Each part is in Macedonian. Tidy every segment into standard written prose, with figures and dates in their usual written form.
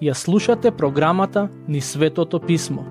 Ја слушате програмата Низ Светото Писмо.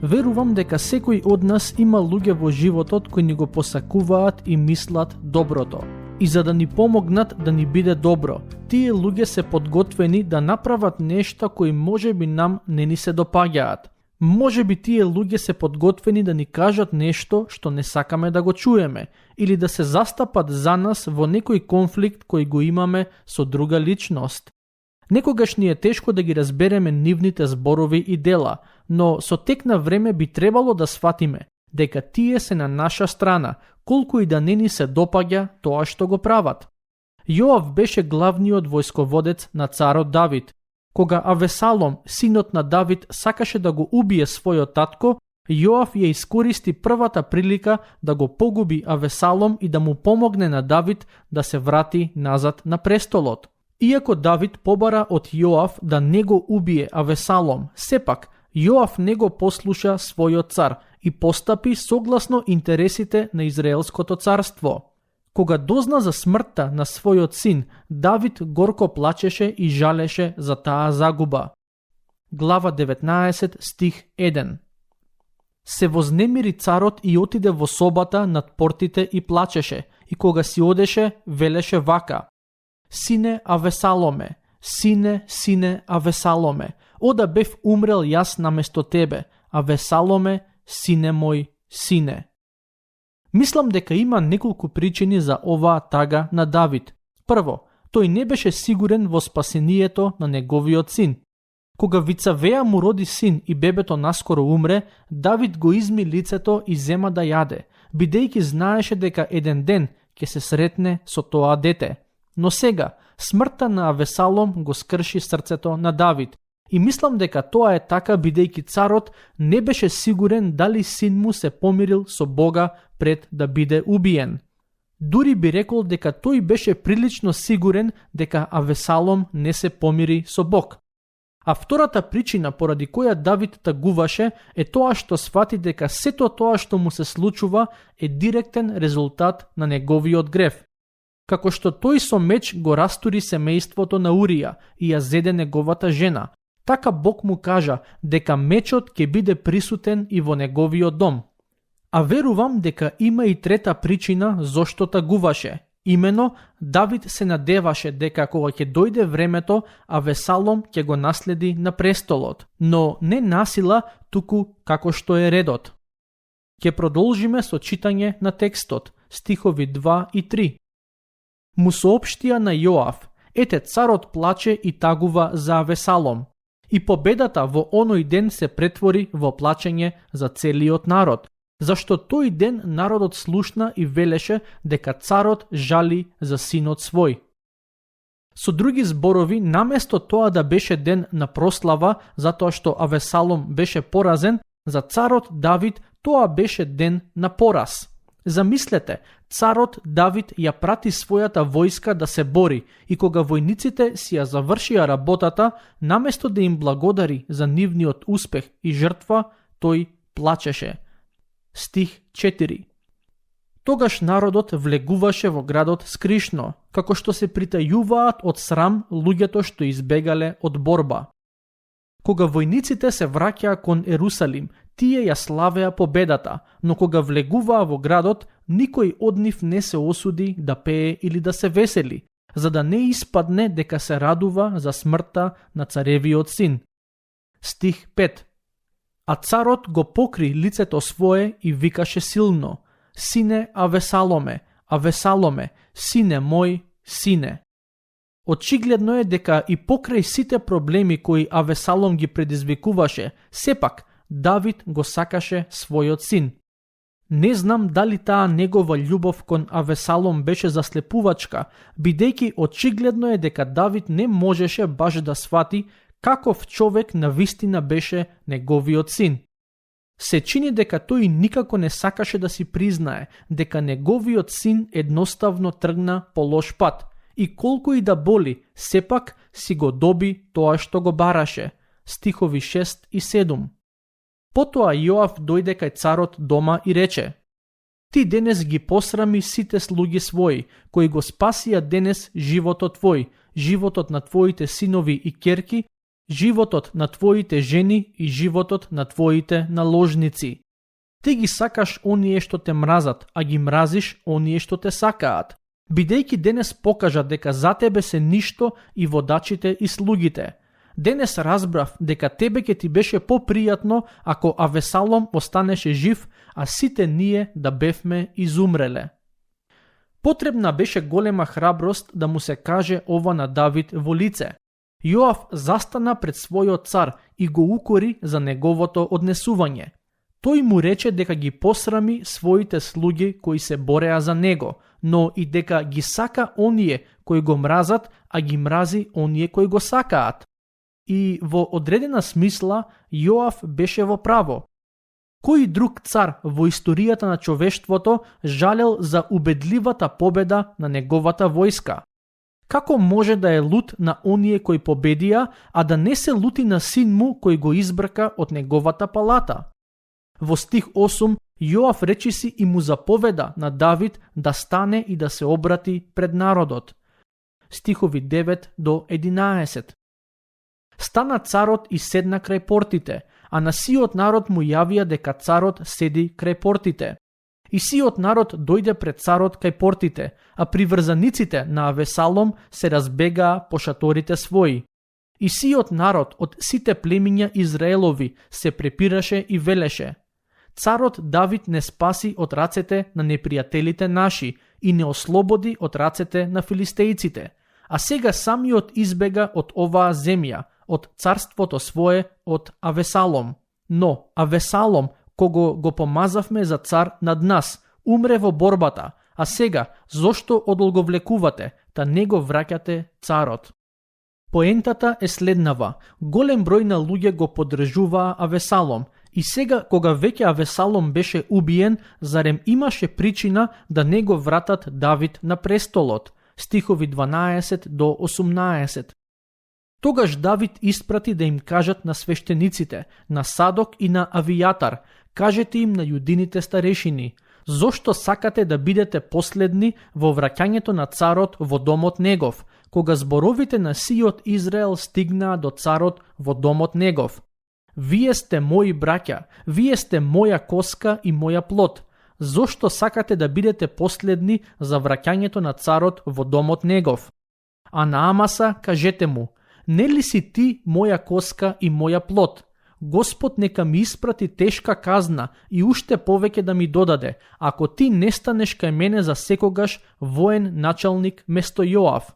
Верувам дека секој од нас има луѓе во животот кои ни го посакуваат и мислат доброто. И за да ни помогнат да ни биде добро, тие луѓе се подготвени да направат нешта кои можеби нам не ни се допаѓаат. Можеби тие луѓе се подготвени да ни кажат нешто што не сакаме да го чуеме, или да се застапат за нас во некој конфликт кој го имаме со друга личност. Некогаш ни е тешко да ги разбереме нивните зборови и дела, но со тек на време би требало да сватиме дека тие се на наша страна, колку и да не ни се допаѓа тоа што го прават. Јоав беше главниот војсководец на царот Давид. Кога Авесалом, синот на Давид, сакаше да го убие својот татко, Јоав ја искористи првата прилика да го погуби Авесалом и да му помогне на Давид да се врати назад на престолот. Иако Давид побара од Јоав да не го убие Авесалом, сепак Јоав не го послуша својот цар и постапи согласно интересите на Израелското царство. Кога дозна за смртта на својот син, Давид горко плачеше и жалеше за таа загуба. Глава 19, стих 1. Се вознемири царот и отиде во собата над портите и плачеше, и кога си одеше, велеше вака: Сине Авесаломе, сине Авесаломе, ода бев умрел јас наместо тебе, Авесаломе, сине мој, сине. Мислам дека има неколку причини за оваа тага на Давид. Прво, тој не беше сигурен во спасението на неговиот син. Кога Вицавеа му роди син и бебето наскоро умре, Давид го изми лицето и зема да јаде, бидејќи знаеше дека еден ден ќе се сретне со тоа дете. Но сега, смртта на Авесалом го скрши срцето на Давид. И мислам дека тоа е така бидејќи царот не беше сигурен дали син му се помирил со Бога пред да биде убиен. Дури би рекол дека тој беше прилично сигурен дека Авесалом не се помири со Бог. А втората причина поради која Давид тагуваше е тоа што сфати дека сето тоа што му се случува е директен резултат на неговиот грев. Како што тој со меч го растури семејството на Урија и ја зеде неговата жена, така Бог му кажа дека мечот ќе биде присутен и во неговиот дом. А верувам дека има и трета причина зошто тагуваше. Имено, Давид се надеваше дека кога ќе дојде времето, Авесалом ќе го наследи на престолот, но не насила, туку како што е редот. Ќе продолжиме со читање на текстот, стихови 2 и 3. Му соопштија на Јоав: Ете, царот плаче и тагува за Авесалом. И победата во оној ден се претвори во плачење за целиот народ, зашто тој ден народот слушна и велеше дека царот жали за синот свој. Со други зборови, наместо тоа да беше ден на прослава затоа што Авесалом беше поразен, за царот Давид тоа беше ден на пораз. Замислете, царот Давид ја прати својата војска да се бори и кога војниците си ја завршија работата, наместо да им благодари за нивниот успех и жртва, тој плачеше. Стих 4. Тогаш народот влегуваше во градот скришно, како што се притајуваат од срам луѓето што избегале од борба. Кога војниците се враќаа кон Ерусалим, тие ја славеа победата, но кога влегуваа во градот, никој од нив не се осуди да пее или да се весели, за да не испадне дека се радува за смртта на царевиот син. Стих 5. А царот го покри лицето свое и викаше силно: Сине Авесаломе, Авесаломе, сине мој, сине. Очигледно е дека и покрај сите проблеми кои Авесалом ги предизвикуваше, сепак Давид го сакаше својот син. Не знам дали таа негова љубов кон Авесалом беше заслепувачка, бидејќи очигледно е дека Давид не можеше баш да свати каков човек навистина беше неговиот син. Се чини дека тој никако не сакаше да си признае дека неговиот син едноставно тргна по лош пат и колку и да боли, сепак си го доби тоа што го бараше. Стихови 6 и 7. Потоа Јоав дојде кај царот дома и рече: Ти денес ги посрами сите слуги своји, кои го спасија денес животот твој, животот на твоите синови и ќерки, животот на твоите жени и животот на твоите наложници. Ти ги сакаш оние што те мразат, а ги мразиш оние што те сакаат. Бидејќи денес покажа дека за тебе се ништо и водачите и слугите. Денес разбрав дека тебе ќе ти беше попријатно ако Авесалом останеше жив, а сите ние да бевме изумреле. Потребна беше голема храброст да му се каже ова на Давид во лице. Јоав застана пред својот цар и го укори за неговото однесување. Тој му рече дека ги посрами своите слуги кои се бореа за него, но и дека ги сака оние кои го мразат, а ги мрази оние кои го сакаат. И во одредена смисла Јоав беше во право. Кој друг цар во историјата на човештвото жалел за убедливата победа на неговата војска? Како може да е лут на оние кои победија, а да не се лути на син му кој го избрака од неговата палата? Во стих 8 Јоав речиси и му заповеда на Давид да стане и да се обрати пред народот. Стихови 9 до 11. Стана царот и седна крај портите, а на сиот народ му јавија дека царот седи крај портите. И сиот народ дојде пред царот кај портите, а приврзаниците на Авесалом се разбегаа по шаторите своји. И сиот народ од сите племиња Израелови се препираше и велеше: Царот Давид не спаси од рацете на непријателите наши и не ослободи од рацете на филистејците, а сега самиот избега од оваа земја, од царството свое, од Авесалом. Но Авесалом, кого го помазавме за цар над нас, умре во борбата, а сега зошто одолговлекувате, та не го враќате царот? Поентата е следнава: голем број на луѓе го поддржуваа Авесалом, и сега кога веќе Авесалом беше убиен, зарем имаше причина да не го вратат Давид на престолот? Стихови 12 до 18. Тогаш Давид испрати да им кажат на свештениците, на Садок и на Авијатар: кажете им на јудините старешини: зошто сакате да бидете последни во враќањето на царот во домот негов, кога зборовите на сиот Израел стигнаа до царот во домот негов? Вие сте мои браќа, вие сте моја коска и моја плод. Зошто сакате да бидете последни за враќањето на царот во домот негов? А на Амаса кажете му: не ли си ти моја коска и моја плод? Господ нека ми испрати тешка казна и уште повеќе да ми додаде, ако ти не станеш кај мене за секогаш воен началник место Јоав.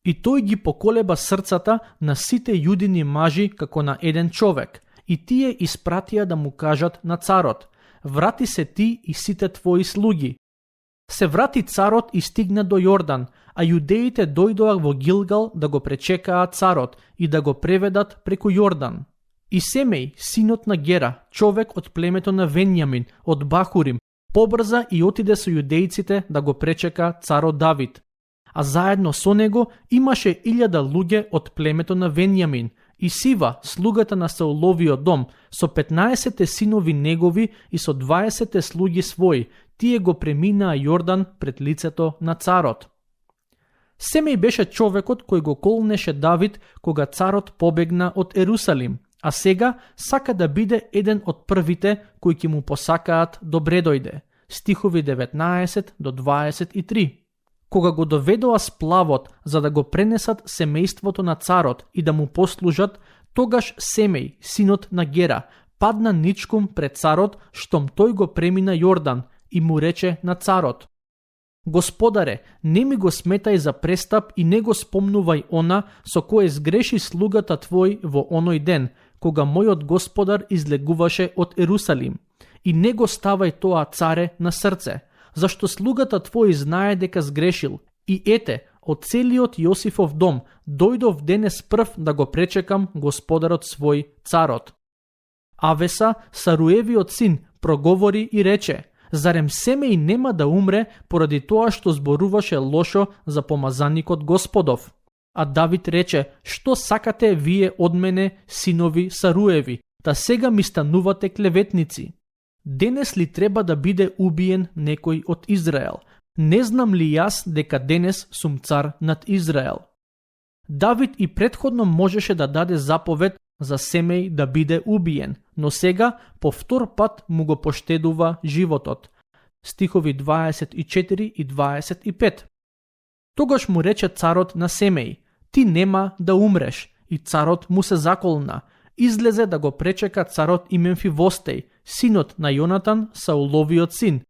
И тој ги поколеба срцата на сите јудини мажи како на еден човек, и тие испратија да му кажат на царот: врати се ти и сите твои слуги. Се врати царот и стигна до Јордан, а јудеите дојдоа во Гилгал да го пречекаат царот и да го преведат преку Јордан. И Семеј, синот на Гера, човек од племето на Венјамин, од Бахурим, побрза и отиде со јудејците да го пречека царот Давид. А заедно со него имаше 1000 луѓе од племето на Венјамин, и Сива, слугата на Сауловиот дом, со 15 синови негови и со 20 слуги своји, тие го преминаа Јордан пред лицето на царот. Семеј беше човекот кој го колнеше Давид кога царот побегна од Ерусалим, а сега сака да биде еден од првите кои ќе му посакаат добре дојде. Стихови 19 до 23. Кога го доведоа сплавот за да го пренесат семејството на царот и да му послужат, тогаш Семеј, синот на Гера, падна ничком пред царот, штом тој го премина Јордан, и му рече на царот: Господаре, не ми го сметај за престап и не го спомнувај она со кое сгреши слугата твој во оној ден, кога мојот господар излегуваше од Ерусалим. И не го ставај тоа, царе, на срце, зашто слугата твој знае дека сгрешил. И ете, од целиот Јосифов дом дојдов денес прв да го пречекам господарот свој, царот. Авеса, Саруевиот син, проговори и рече: зарем Семеј нема да умре поради тоа што зборуваше лошо за помазаникот Господов? А Давид рече: што сакате вие од мене, синови Саруеви? та сега ми станувате клеветници. Денес ли треба да биде убиен некој од Израел? Не знам ли јас дека денес сум цар над Израел? Давид и претходно можеше да даде заповед за Семеј да биде убиен, но сега по втор пат му го поштедува животот. Стихови 24 и 25. Тогаш му рече царот на Семеј: ти нема да умреш, и царот му се заколна. Излезе да го пречека царот и Мемфивостеј, синот на Јонатан, Сауловиот син.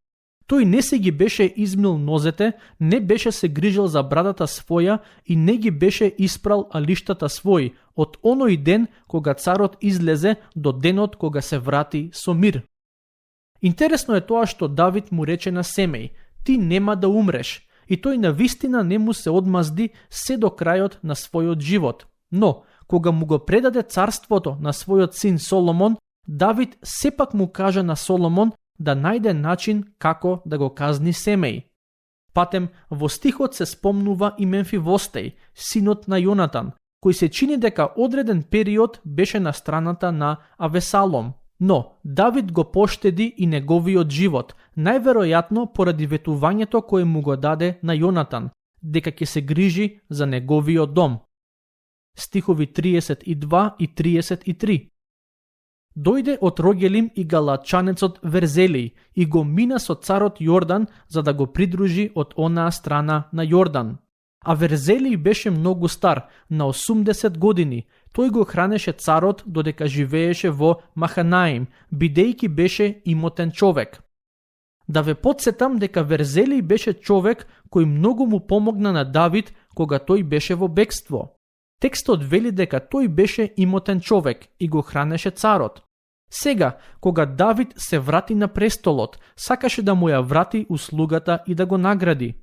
Тој не се ги беше измил нозете, не беше се грижал за брадата своја и не ги беше испрал алиштата свој од оној ден кога царот излезе до денот кога се врати со мир. Интересно е тоа што Давид му рече на Семеј: ти нема да умреш, и тој навистина не му се одмазди се до крајот на својот живот. Но, кога му го предаде царството на својот син Соломон, Давид сепак му кажа на Соломон да најде начин како да го казни Семеј. Патем, во стихот се спомнува и Мемфивостеј, синот на Јонатан, кој се чини дека одреден период беше на страната на Авесалом. Но, Давид го поштеди и неговиот живот, најверојатно поради ветувањето кое му го даде на Јонатан, дека ќе се грижи за неговиот дом. Стихови 32 и 33. Дојде од Рогелим и галатчанецот Верзелиј и го мина со царот Јордан за да го придружи од онаа страна на Јордан. А Верзелиј беше многу стар, на 80 години. Тој го хранеше царот додека живееше во Маханаим, бидејќи беше имотен човек. Да ве подсетам дека Верзелиј беше човек кој многу му помогна на Давид кога тој беше во бегство. Текстот вели дека тој беше имотен човек и го хранеше царот. Сега, кога Давид се врати на престолот, сакаше да му ја врати услугата и да го награди.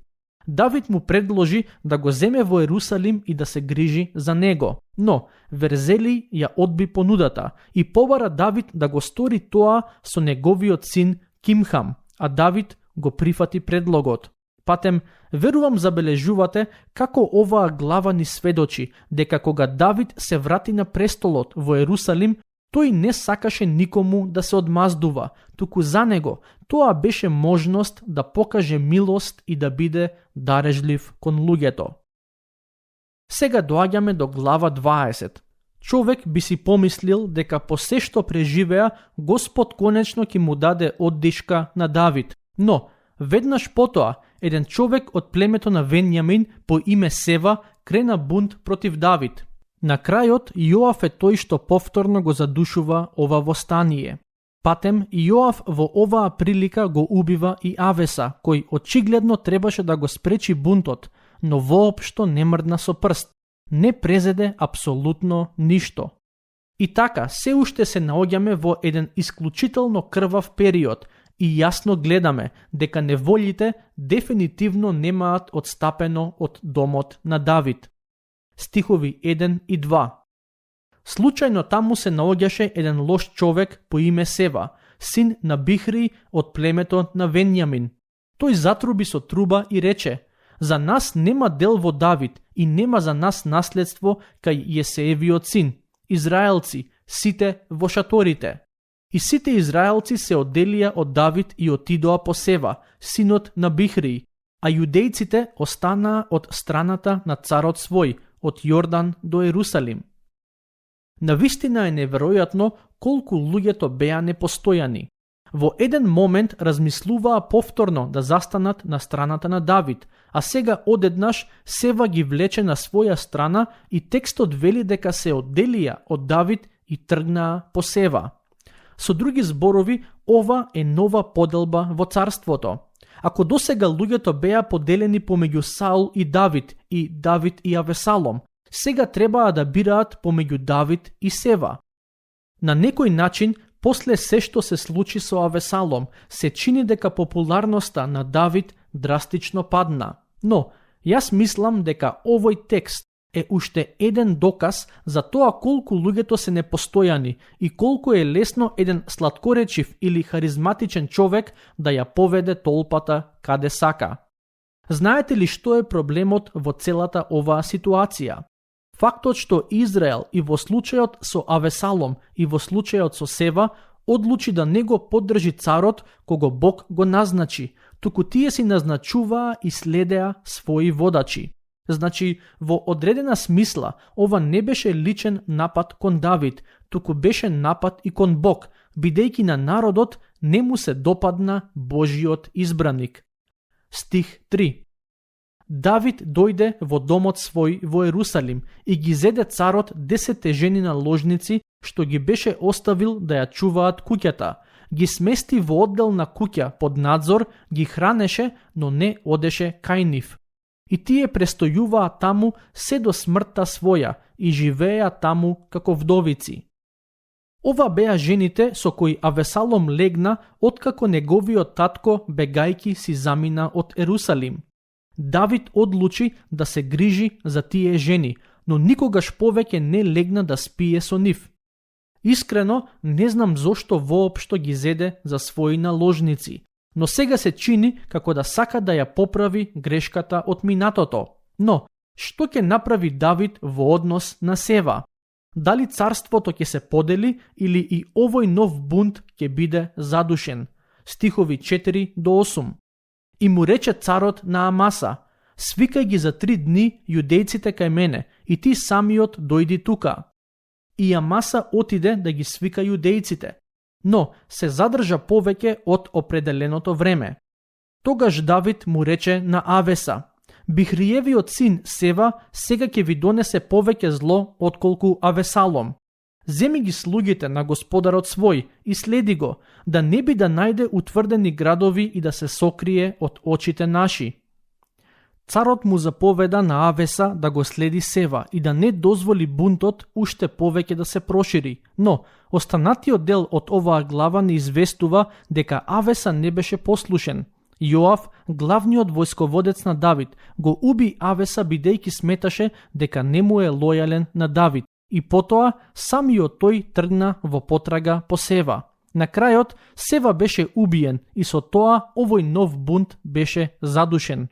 Давид му предложи да го земе во Ерусалим и да се грижи за него. Но Верзелиј ја одби понудата и побара Давид да го стори тоа со неговиот син Кимхам, а Давид го прифати предлогот. Патем, верувам забележувате како оваа глава ни сведочи дека кога Давид се врати на престолот во Ерусалим, тој не сакаше никому да се одмаздува, туку за него тоа беше можност да покаже милост и да биде дарежлив кон луѓето. Сега доаѓаме до глава 20. Човек би си помислил дека по се што преживеа, Господ конечно ќе му даде оддишка на Давид, но веднаш потоа еден човек од племето на Венјамин по име Сева крена бунт против Давид. На крајот Јоав е тој што повторно го задушува ова востание. Патем Јоав во оваа прилика го убива и Авеса, кој очигледно требаше да го спречи бунтот, но воопшто не мрдна со прст, не презеде апсолутно ништо. И така, се уште се наоѓаме во еден исклучително крвав период и јасно гледаме дека неволите дефинитивно немаат одстапено од домот на Давид. Стихови 1 и 2. Случајно таму се наоѓаше еден лош човек по име Сева, син на Бихри од племето на Венјамин. Тој затруби со труба и рече: за нас нема дел во Давид и нема за нас наследство кај Јесеевиот син. Израелци, сите во шаторите. И сите израелци се одделија од Давид и отидоа по Сева, синот на Бихри, а јудејците останаа од страната на царот свој, од Јордан до Ерусалим. Навистина е неверојатно колку луѓето беа непостојани. Во еден момент размислуваа повторно да застанат на страната на Давид, а сега одеднаш Сева ги влече на своја страна и текстот вели дека се одделија од Давид и тргнаа по Сева. Со други зборови, ова е нова поделба во царството. Ако досега луѓето беа поделени помеѓу Саул и Давид и Авесалом, сега требаа да бираат помеѓу Давид и Сева. На некој начин, после се што се случи со Авесалом, се чини дека популарноста на Давид драстично падна. Но, јас мислам дека овој текст е уште еден доказ за тоа колку луѓето се непостојани и колку е лесно еден сладкоречив или харизматичен човек да ја поведе толпата каде сака. Знаете ли што е проблемот во целата оваа ситуација? Фактот што Израел и во случајот со Авесалом и во случајот со Сева одлучи да не го поддржи царот кого Бог го назначи, туку тие си назначуваа и следеа своји водачи. Значи, во одредена смисла, ова не беше личен напад кон Давид, туку беше напад и кон Бог, бидејќи на народот не му се допадна Божиот избраник. Стих 3. Давид дојде во домот свој во Ерусалим и ги зеде царот 10 жени наложници, што ги беше оставил да ја чуваат куќата. Ги смести во одделна куќа под надзор, ги хранеше, но не одеше кај нив. И тие престојуваа таму се до смртта своја и живееа таму како вдовици. Ова беа жените со кои Авесалом легна откако неговиот татко бегајки си замина од Ерусалим. Давид одлучи да се грижи за тие жени, но никогаш повеќе не легна да спие со нив. Искрено, не знам зошто воопшто ги зеде за своји наложници, но сега се чини како да сака да ја поправи грешката од минатото. Но, што ќе направи Давид во однос на Сева? Дали царството ќе се подели или и овој нов бунт ќе биде задушен? Стихови 4 до 8. И му рече царот на Амаса: свикај ги за 3 дни јудејците кај мене и ти самиот дојди тука. И Амаса отиде да ги свика јудејците, но се задржа повеќе од определеното време. Тогаш Давид му рече на Авеса: Бихриевиот син Сева сега ќе ви донесе повеќе зло отколку Авесалом. Земи ги слугите на господарот свој и следи го, да не би да најде утврдени градови и да се сокрие од очите наши. Царот му заповеда на Авеса да го следи Сева и да не дозволи бунтот уште повеќе да се прошири, но останатиот дел од оваа глава не известува дека Авеса не беше послушен. Јоав, главниот војсководец на Давид, го уби Авеса бидејќи сметаше дека не му е лојален на Давид, и потоа самиот тој тргна во потрага по Сева. На крајот Сева беше убиен и со тоа овој нов бунт беше задушен.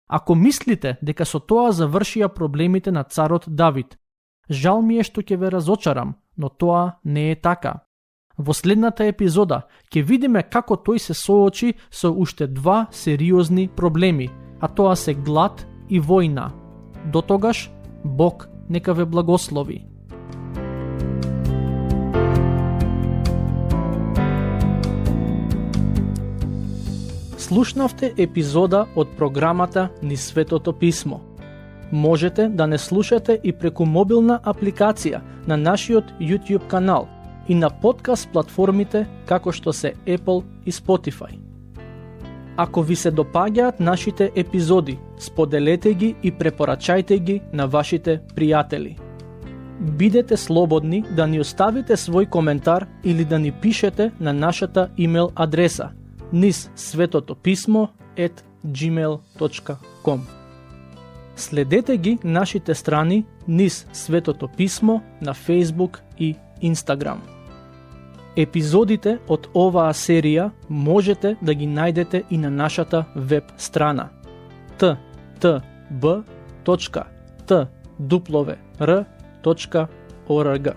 Ако мислите дека со тоа завршија проблемите на царот Давид, жал ми е што ќе ве разочарам, но тоа не е така. Во следната епизода ќе видиме како тој се соочи со уште 2 сериозни проблеми, а тоа се глад и војна. До тогаш, Бог нека ве благослови. Слушнавте епизода од програмата Низ Светото Писмо. Можете да не слушате и преку мобилна апликација на нашиот YouTube канал и на подкаст платформите како што се Apple и Spotify. Ако ви се допаѓаат нашите епизоди, споделете ги и препорачајте ги на вашите пријатели. Бидете слободни да ни оставите свој коментар или да ни пишете на нашата имейл адреса nizsvetotopисmo@gmail.com. Следете ги нашите страни Низ Светото Писмо на Facebook и Instagram. Епизодите од оваа серија можете да ги најдете и на нашата веб страна ttb.twr.org.